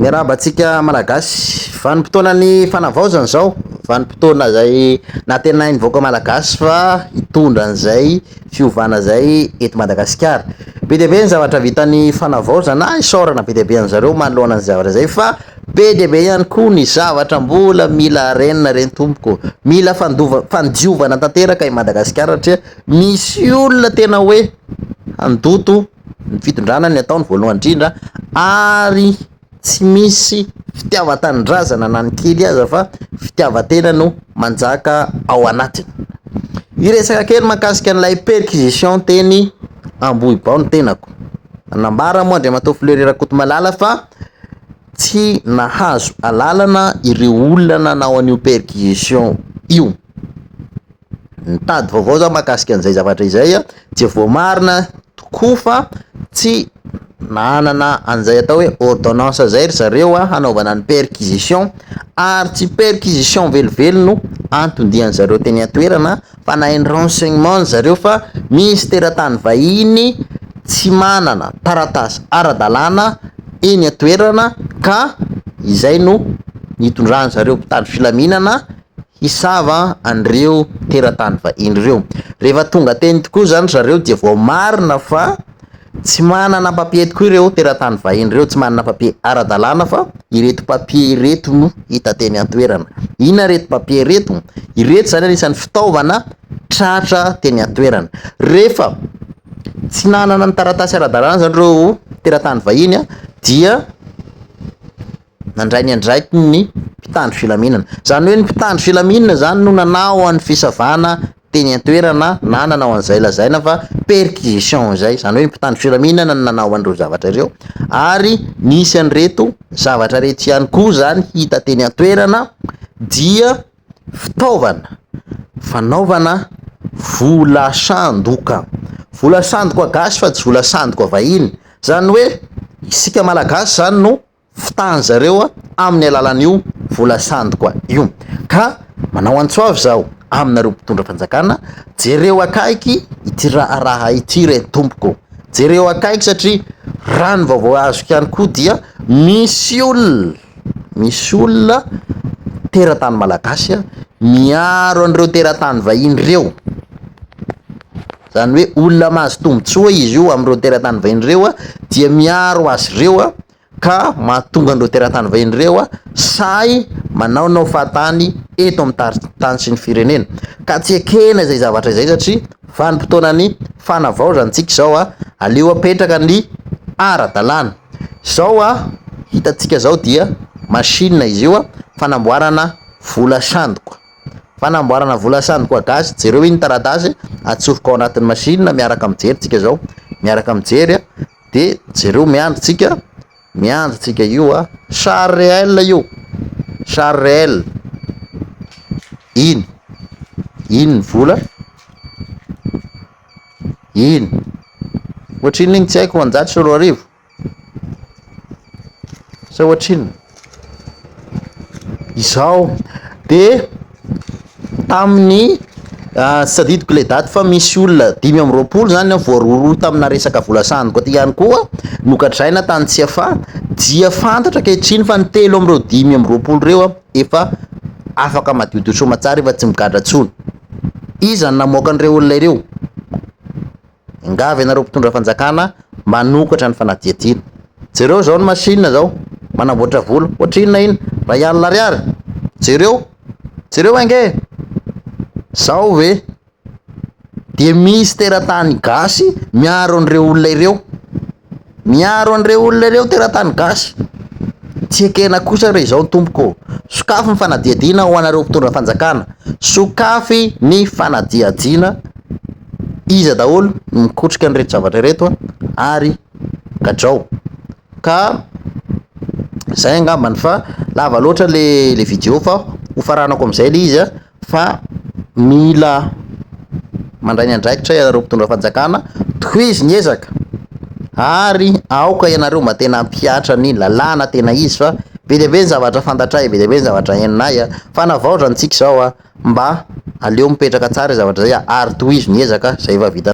Miarahaba antsika Malagasy. Vanim-potoanan'ny fanavaozana izao, vanim-potoana izay nantenain'ny vahoaka Malagasy fa hitondra an'izay fiovana izay eto Madagasikara. Be dia be ny zavatra vitan'ny fanavaozana, isaorana be dia be an'zareo manoloana an'izay zavatra izay fa be dia be ihany koa ny zavatra mbola mila harenina re tompoko. Mila fandova- fandiovana tanteraka i Madagasikara satria misy olona tena hoe handoto ny fitondrana ny ataony voalohany indrindra ary tsy misy fitiavan-tanindrazana na ny kely aza fa fitiavan-tena no manjaka ao anatiny. Hiresaka kely mahakasika an'ilay perquisition teny Ambohibao ny tenako. Nanambara moa Andriamatoa Fleury Rakotomalala fa tsy nahazo alalana ireo olona nanao an'io perquisition io. Nitady vaovao za mahakasika an'izay zavatra izay a, dia voamarina tokoa fa tsy nanana an'izay atao hoe ordonnance zay ry zareo a hanaovana ny perquisition, ary tsy perquisition velively no anton-dian'zareo teny an-toerana fa nahay ny renseignement zareo fa misy teratany vahiny tsy manana taratasy ara-dalàna eny an-toerana ka izay no nitondran'zareo mpitandro filaminana hisava an'ireo teratany vahiny ireo. Rehefa tonga teny tokoa izany ry zareo dia voamarina fa tsy manana papier tokoa ireo teratany vahiny ireo, tsy manana papier ara-dalàna fa ireto papier ireto no hita teny an-toerana. Inona ireto papier ireto? Ireto izany anisan'ny fitaovana tratra teny an-toerana. Rehefa tsy nanana ny taratasy ara-dalàna izany ireo teratany vahiny dia nandray ny andraikiny ny mpitandro filaminana. Izany hoe ny mpitandro filaminana izany no nanao an'ny fisavana teny an-toerana na nanao an'izay lazaina fa perquisition izay. Izany hoe ny mpitandro filaminana no nanao an'ireo zavatra ireo ary nisy an'ireto zavatra ireto ihany koa izany hita teny an-toerana dia fitaovana fanaovana vola sandoka. Vola sandoka gasy fa tsy vola sandoka vahiny. Izany hoe isika Malagasy izany no fitahan zareo amin'ny alalan'io vola sandoka io. Ka manao antso avo zaho aminareo mpitondra fanjakana, jereo akaiky ity raharaha ity re tompoko. Jereo akaiky satria raha ny vaovao azoko ihany koa dia misy olona, misy olona teratany malagasy miaro an'ireo teratany vahiny ireo. Izany hoe olona mahazo tombotsoa izy io amin'ireo teratany vahiny ireo dia miaro azy ireo ka mahatonga an'ireo teratany vahiny ireo sahy manaonao fahatany eto amin'ny tany sy ny firenena. Ka tsy ekena izay zavatra izay satria vanim-potoanan'ny fanavaozana isika izao, aleo apetraka ny ara-dalàna. Izao hitantsika izao dia machine izy io fanamboarana vola sandoka. Fanamboarana vola sandoka gasy, jereo iny taratasy atsofoka ao anatin'ny machine miaraka mijery tsika zao, miaraka mijery de jereo miandry tsika, miandry tsika io a, sary réel io, sary réel, iny, iny ny vola, iny, ohatrinona iny tsy haiko, 2100. Sa ohatrinona? Izao de tamin'ny tsy tadidiko le daty fa misy olona 25 zany voarohirohy tamina resaka vola sandoka ty ihany koa nogadraina tany Tsiafahy dia fantatra ankehitriny fa ny telo amin'ireo 25 ireo efa afaka madiodio soamatsara efa tsy migadra intsony. Iza no namoaka an'ireo olona ireo? Miangavy anareo mpitondra fanjakana manokatra ny fanadihadiana. Jereo zao ny machine zao manamboatra vola. Ohatrinona iny? Iray alina ariary. Jereo. Jereo ange e. Zao ve dia misy teratany gasy miaro an'ireo olona ireo. Miaro an'ireo olona ireo teratany gasy. Tsy ekena kosa re izao tompoko ô. Sokafy ny fanadihadiana ho anareo mpitondra fanjakana. Sokafy ny fanadihadiana iza daholo no mikotrika an'ireto zavatra ireto ary gadrao. Ka zay angambany fa lava loatra le le video fa ho faranako am'zay le izy a. Fa mila mandray ny andraikitra ianareo mpitondra fanjakana, tohizo ny ezaka ary aoka ianareo mba tena hampihatra ny lalàna tena izy fa be dia be ny zavatra fantatray, be dia be ny zavatra henonay, fanavaozana antsika izao mba aleo mipetraka tsara izay zavatra izay ary tohizo ny ezaka izay efa vita.